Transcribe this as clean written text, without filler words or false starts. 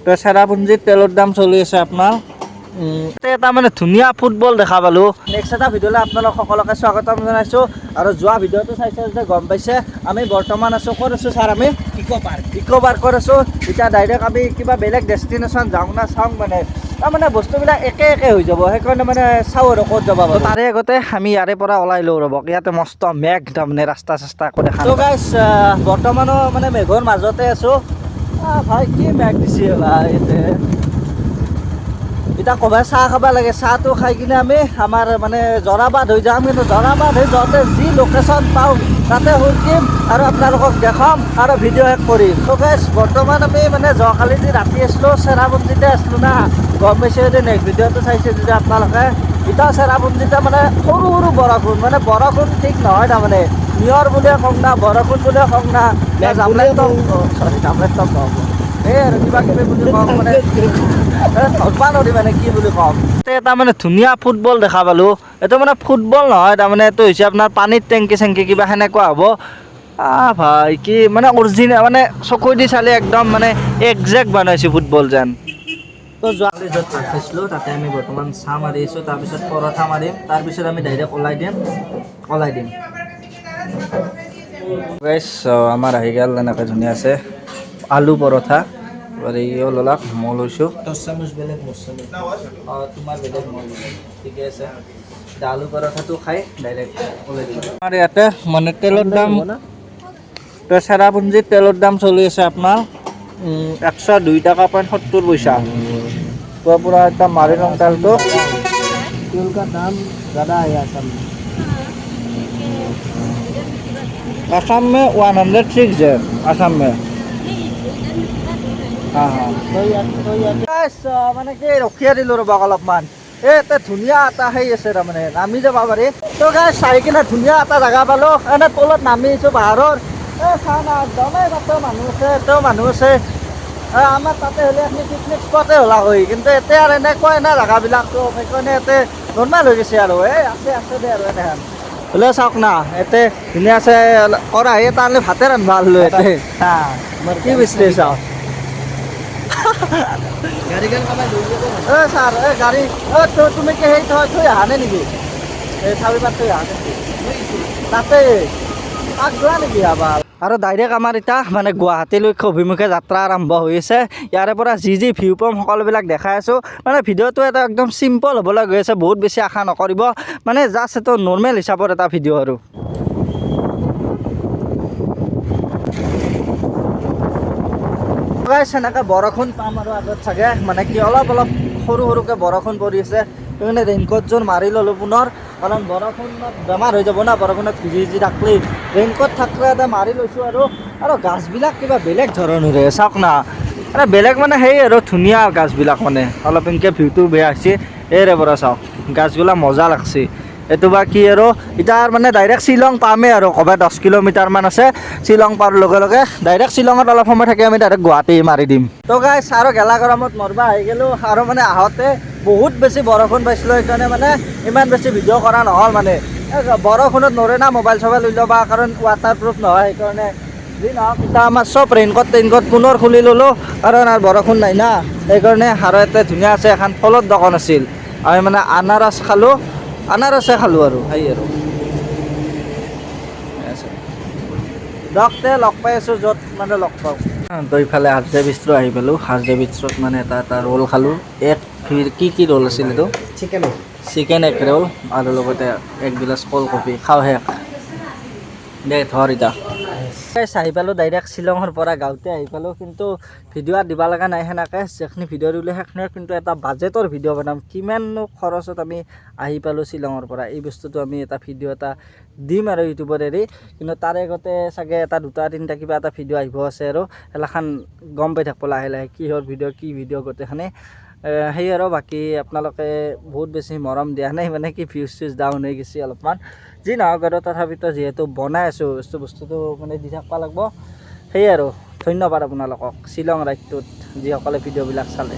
তো চেৰাপুঞ্জীত তেলৰ দাম চলি আছে আপোনাৰ। এটা মানে ধুনীয়া ফুটবল দেখা পালোঁ। নেক্সট এটা ভিডিঅ'লৈ আপোনালোক সকলোকে স্বাগতম জনাইছোঁ। আৰু যোৱা ভিডিঅ'টো চাইছে যে গম পাইছে, আমি বৰ্তমান আছোঁ, ক'ত আছোঁ ছাৰ? আমি ইক' পাৰ্ক। ইক' পাৰ্কত আছোঁ। এতিয়া ডাইৰেক্ট আমি কিবা বেলেগ ডেষ্টিনেশ্যন যাওঁ না চাওঁ, মানে তাৰমানে বস্তুবিলাক একে একে হৈ যাব, সেইকাৰণে মানে চাওঁ আৰু ক'ত যাব পাৰোঁ। তাৰে আগতে আমি ইয়াৰে পৰা ওলাই লওঁ, ৰ'বক। ইয়াতে মস্ত মেঘ, তাৰমানে ৰাস্তা চাস্তা একো দেখা। ত' গাইছ, বৰ্তমানো মানে মেঘৰ মাজতে আছোঁ। ভাই, কি মেঘ দিছে ভাই ইয়াতে! এতিয়া ক'বাই চাহ খাব লাগে। চাহটো খাই কিনে আমি আমাৰ মানে জৰাবাট হৈ যাম। কিন্তু জৰাবাট হৈ যাওঁতে যি লোকেশ্যন পাওঁ তাতে সুৰকিম আৰু আপোনালোকক দেখাম আৰু ভিডিঅ' শেষ কৰিম। ত' গাইছ, বৰ্তমান আমি মানে যোৱাকালি যি ৰাতি আছিলোঁ, চেৰাপুঞ্জীতে আছিলোঁ না, গম পাইছে যদি, নেক্সট ভিডিঅ'টো চাইছে যদি আপোনালোকে। এতিয়া চেৰাপুঞ্জীতে মানে সৰু সৰু বৰষুণ, মানে বৰষুণ ঠিক নহয়, তাৰমানে নিয়ৰ বুলিয়ে কওঁ না, বৰষুণ বুলিয়ে কওঁ না, জামলেট, চৰি, জামলেট নহ'ব, এই আৰু কিবা কিবি বুলি কওঁ, মানে ধৰবা নোৱাৰি মানে কি বুলি ক'ম। এটা মানে ধুনীয়া ফুটবল দেখা পালোঁ। এইটো মানে ফুটবল নহয়, তাৰমানে এইটো হৈছে আপোনাৰ পানীৰ টেংকি চেংকি কিবা সেনেকুৱা হ'ব। ভাই, কি মানে অৰিজিনেল, মানে চকু দি চালে একদম মানে একজেক্ট বনাইছে ফুটবল যেন। তো যোৱাকালি য'ত ভাত খাইছিলোঁ, তাতে আমি বৰ্তমান চাহ মাৰি আছোঁ, তাৰপিছত পৰঠা মাৰিম, তাৰপিছত আমি ডাইৰেক্ট ওলাই দিম। গাইছ, আমাৰ আহি গ'ল এনেকৈ ধুনীয়া আছে আলু পৰঠা। এবাৰ ইও ল'লাক, মই লৈছোঁ। তোৰ চামুচ বেলেগ, মোৰ চামুচ। অঁ, তোমাৰ বেলেগ, মোৰ বেলেগ, ঠিকে আছে। এতিয়া আলু পৰঠাটো খাই ডাইৰেক্ট ওলাই দিম। আমাৰ ইয়াতে মানে তেলৰ দাম, তো চেৰাপুঞ্জীত তেলৰ দাম চলি আছে আপোনাৰ 102 টকা পইণ্ট 70 পইচা। তো পূৰা একদম মাৰি লওঁ তেলটো। तेल का दाम ज़्यादा है असम में। असम में 106 है असम में। हाँ हाँ तो ইয়াত তো ইয়াত মানে কি, ৰখিয়ে দিলোঁ ৰ'বক অলপমান। এই এটা ধুনীয়া এটা সেই আছে, তাৰমানে নামি যাব পাৰি। তো গাইছ, চাই কিনে ধুনীয়া এটা জেগা পালোঁ। এনে তলত নামি আহিছোঁ পাহাৰৰ। এই চা না, একদমেই তাতেও মানুহ আছে, ইয়াতেও মানুহ আছে। এই আমাৰ তাতে হ'লে আমি পিকনিক স্পটে হ'লা হয়, কিন্তু এতিয়া আৰু এনেকুৱা এনে জেগাবিলাকতো, সেইকাৰণে ইয়াতে নৰ্মেল হৈ গৈছে আৰু। এই আছে আছে দে আৰু এনেহেন হ'লেও চাওক না, ইয়াতে ধুনীয়া আছে। কৰাহী এটা আনিলে ভাতে ৰান্ধবা আনিলো ইয়াতে। কি বিচাৰি চাওঁ। গাড়ীখন কাৰোবাই লৈ যাব। এ ছাৰ, এই গাড়ী, অ তুমি কি সেই থৈ থৈ অহা নাই নেকি? এই চাবি পাত থৈ অহা নেকি তাতে? আগযোৱা নেকি আবাৰ? আৰু ডাইৰেক্ট আমাৰ এতিয়া মানে গুৱাহাটীলৈ অভিমুখে যাত্ৰা আৰম্ভ হৈ আছে। ইয়াৰে পৰা যি যি ভিউ পাম সকলোবিলাক দেখাই আছোঁ। মানে ভিডিঅ'টো এটা একদম চিম্পল হ'বলৈ গৈ আছে, বহুত বেছি আশা নকৰিব, মানে জাষ্ট এইটো নৰ্মেল হিচাপত এটা ভিডিঅ'। আৰু গাইছ, সেনেকৈ বৰষুণ পাম আৰু আগত চাগে, মানে কি, অলপ অলপ সৰু সৰুকৈ বৰষুণ পৰি আছে। সেইকাৰণে ৰেইনকোটযোৰ মাৰি ল'লোঁ পুনৰ, কাৰণ বৰষুণত বেমাৰ হৈ যাব না, বৰষুণত ভিজি ভিজি থাকলি। ৰেইনকোট থাকিলে এটা মাৰি লৈছোঁ। আৰু আৰু গাছবিলাক কিবা বেলেগ ধৰণৰে, চাওক না। মানে বেলেগ মানে সেই আৰু ধুনীয়া গাছবিলাক, মানে অলপ এনেকৈ ভিউটো বেয়া হৈছে। এইৰে পৰা চাওক, গাছগিলা মজা লাগছে। এইটো বা কি? আৰু এতিয়া মানে ডাইৰেক্ট শ্বিলং পামেই আৰু, ক'ৰবাত 10 কিলোমিটাৰমান আছে। শ্বিলং পোৱাৰ লগে লগে ডাইৰেক্ট শ্বিলঙত অলপ সময় থাকি আমি ডাইৰেক্ট গুৱাহাটী মাৰি দিম। তো গাইছ, আৰু গেলা গৰমত মৰবা আহি গ'লোঁ। আৰু মানে আহোঁতে বহুত বেছি বৰষুণ পাইছিলোঁ, সেইকাৰণে মানে ইমান বেছি ভিডিঅ' কৰা নহ'ল। মানে এই বৰষুণত নৰে না মোবাইল চবাইল লৈ ল'বা, কাৰণ ৱাটাৰ প্ৰুফ নহয় সেইকাৰণে। যি নহওক, এতিয়া আমাৰ চব ৰেইনকোট টেইনকোট পুনৰ খুলি ল'লোঁ, কাৰণ আৰু বৰষুণ নাই না, সেইকাৰণে। আৰু ইয়াতে ধুনীয়া আছে, এখন ফলৰ দোকান আছিল। আমি মানে আনাৰস খালোঁ, আনাৰসে খালোঁ আৰু সেই আৰু আছে। দিয়ক তে, লগ পাই আছোঁ য'ত মানে লগ পাওঁ। তো ইফালে হাজৰে বিস্ত্ৰ আহি পালোঁ। হাজৰে বিস্ত্ৰত মানে এটা এটা ৰোল খালোঁ। এক কি কি ৰোল আছিল এইটো? চিকেন। চিকেন এক ৰোল আৰু লগতে এক গিলাচ কল্ড কফি। খাওঁ শেষ দে, ধৰ। এতিয়া আহি পালোঁ ডাইৰেক্ট শ্বিলঙৰ পৰা গাঁৱতে আহি পালোঁ, কিন্তু ভিডিঅ' দিব লগা নাই সেনেকৈ। যিখিনি ভিডিঅ' দিলোঁ সেইখিনিও, কিন্তু এটা বাজেটৰ ভিডিঅ' বনাম। কিমাননো খৰচত আমি আহি পালোঁ শ্বিলঙৰ পৰা, এই বস্তুটো আমি এটা ভিডিঅ' এটা দিম আৰু ইউটিউবত এৰি। কিন্তু তাৰে আগতে চাগে এটা দুটা তিনিটা কিবা এটা ভিডিঅ' আহিব আছে আৰু সেইগিলাখান গম পাই থাকিব লাহে লাহে, কিহৰ ভিডিঅ', কি ভিডিঅ' গোটেইখিনি। সেই আৰু বাকী আপোনালোকে বহুত বেছি মৰম দিয়া নাই, মানে কি, ভিউজ চিউজ ডাউন হৈ গৈছে অলপমান। যি নহওক আৰু তথাপিতো যিহেতু বনাই আছোঁ বস্তুটো মানে দি থাকিব লাগিব। সেয়ে আৰু ধন্যবাদ আপোনালোকক, শ্বিলং ৰাইডটোত যিসকলে ভিডিঅ'বিলাক চালে।